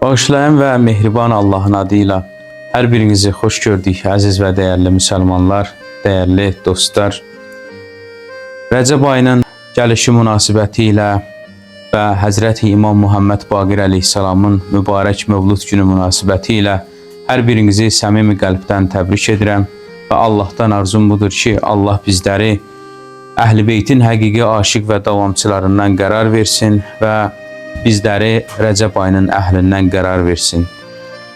Bağışlayan və mehriban Allahın adıyla hər birinizi xoş gördük, əziz və dəyərli müsəlmanlar, dəyərli dostlar. Rəcəb ayının gəlişi münasibəti ilə və Həzrəti İmam Muhammed Baqir əleyhissalamın mübarək mövlud günü münasibəti ilə hər birinizi səmimi qəlbdən təbrik edirəm və Allahdan arzum budur ki, Allah bizləri Əhl-i Beytin həqiqi aşiq və davamçılarından qərar versin və bizləri Rəcəb ayının əhlindən qərar versin.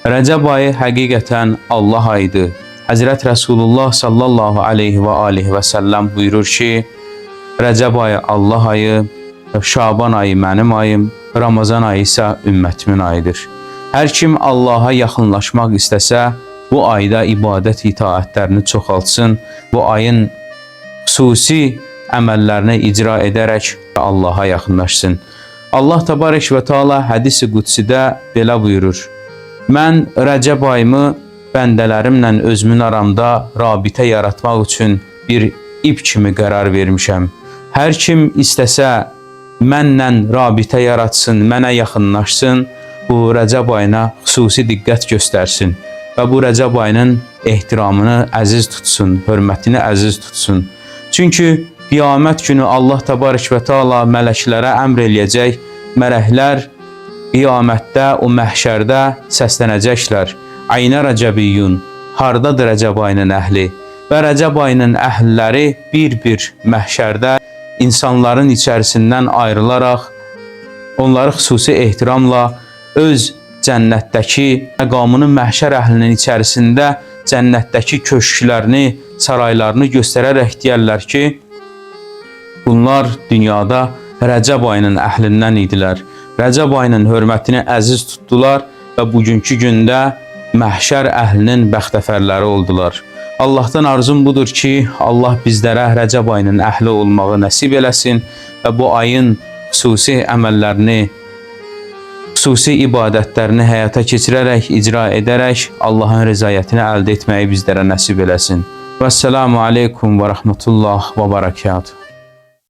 Rəcəb ayı həqiqətən Allah ayıdır. Həzrət Rəsulullah sallallahu aleyhi və alihi və səlləm buyurur ki, Rəcəb ayı Allah ayı, Şaban ayı mənim ayım, Ramazan ayı isə ümmətimin ayıdır. Hər kim Allaha yaxınlaşmaq istəsə, bu ayda ibadət itaətlərini çoxaltsın, bu ayın xüsusi əməllərini icra edərək Allaha yaxınlaşsın. Allah Təbarək və Teala hədis-i qudsidə belə buyurur: Mən Rəcəb ayımı bəndələrimlə özümün aramda rabitə yaratmaq üçün bir ip kimi qərar vermişəm. Hər kim istəsə mənlə rabitə yaratsın, mənə yaxınlaşsın, bu Rəcəb ayına xüsusi diqqət göstərsin və bu Rəcəb ayının ehtiramını əziz tutsun, hörmətini əziz tutsun. Çünki qiyamət günü Allah Təbarək və Teala mələklərə əmr eləyəcək, mələklər qiyamətdə, o məhşərdə səslənəcəklər. Aynə Rəcəbiyyun, hardadır Rəcəb ayının əhli? Və Rəcəb ayının əhliləri bir-bir məhşərdə insanların içərisindən ayrılaraq onları xüsusi ehtiramla öz cənnətdəki məqamını məhşər əhlinin içərisində cənnətdəki köşklərini, saraylarını göstərərək deyərlər ki, bunlar dünyada Rəcəb ayının əhlindən idilər. Rəcəb ayının hörmətini əziz tutdular və bugünkü gündə məhşər əhlinin bəxtəfərləri oldular. Allahdan arzum budur ki, Allah bizlərə Rəcəb ayının əhli olmağı nəsib eləsin və bu ayın xüsusi əməllərini, xüsusi ibadətlərini həyata keçirərək, icra edərək Allahın rızayətini əldə etməyi bizlərə nəsib eləsin. Vəssalamu aleykum və rəhmətullah və bərəkatuhu.